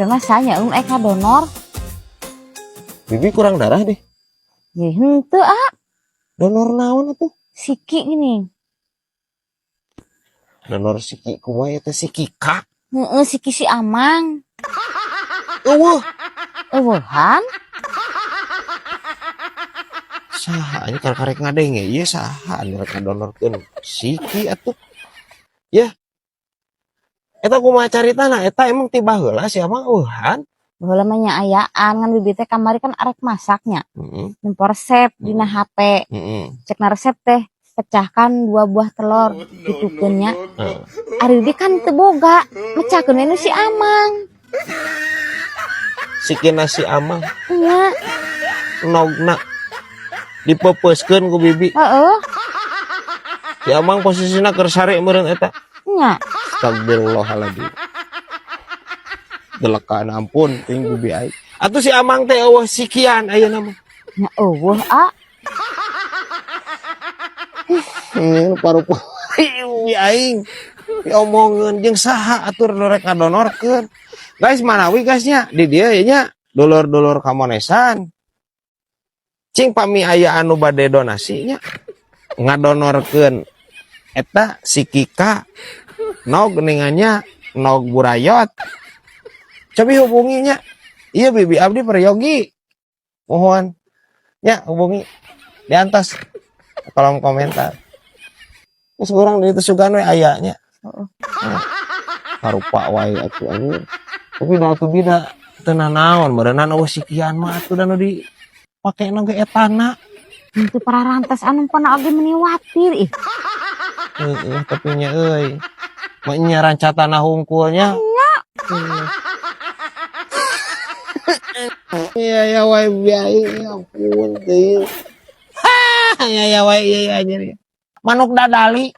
Mah saya eka donor. Bibi kurang darah deh. Ya henteu, ah. Donor naon atuh? Siki gini. Donor siki kumaha ya teh, siki ka? Heeh, siki si Amang. Eueuh. Eueuhan. Saha nya karek ngadenge ieu, saha anu rek ngadonorkeun siki atuh? Ya. Eta kumaha caritana eta, emang ti baheula si Amang eueuhan? Baheula mah nya ayaan, ngan bibi teh kamari kan arek masaknya. Nempo resep dina HP. Cek na resep teh pecahkan dua buah telur gitukeun nya. Ari bibi kan teu boga, mecahkeun we nu si Amang. Sikina si Amang? Nya. Nogna dipeupeuskeun ku bibi? Heeh. Si Amang posisina keur sare meureun eta? Nya. Astagfirullahaladzim. Delekan ampun ting bibi aing. Atuh si Amang teh eueuh sikian ayeuna mah? Nya eueuh, ah. Paru-paru bibi aing. Diomongeun jeung saha atuh nu rek ngadonorkeun? Guys, manawi guys nya di dieu ye nya, dulur-dulur kamonesan. Cing pami aya anu bade donasi nya, ngadonorkeun eta si Kika nog geuningannya, nog burayot. Cobi hubunginya. Iya, bibi abdi peryogi. Mohon ya hubungi di atas kolom komentar. Terus urang di itu sugan we aya nya. Heeh. Nah, karupa wae atuh anjir. Tapi da atuh bida teu nanaon meureunnan eueuh sikian mah atuh da nu dipakena ge etana. Itu pararantes anu pernah oge meni watir ih. Heeh, tapi nya euy. Mah nya rancatana hungkulnya. Iya. Iya ya wae biai, ya ampun teuing. Ha, ya ya wae ieu anjir. Manuk dadali.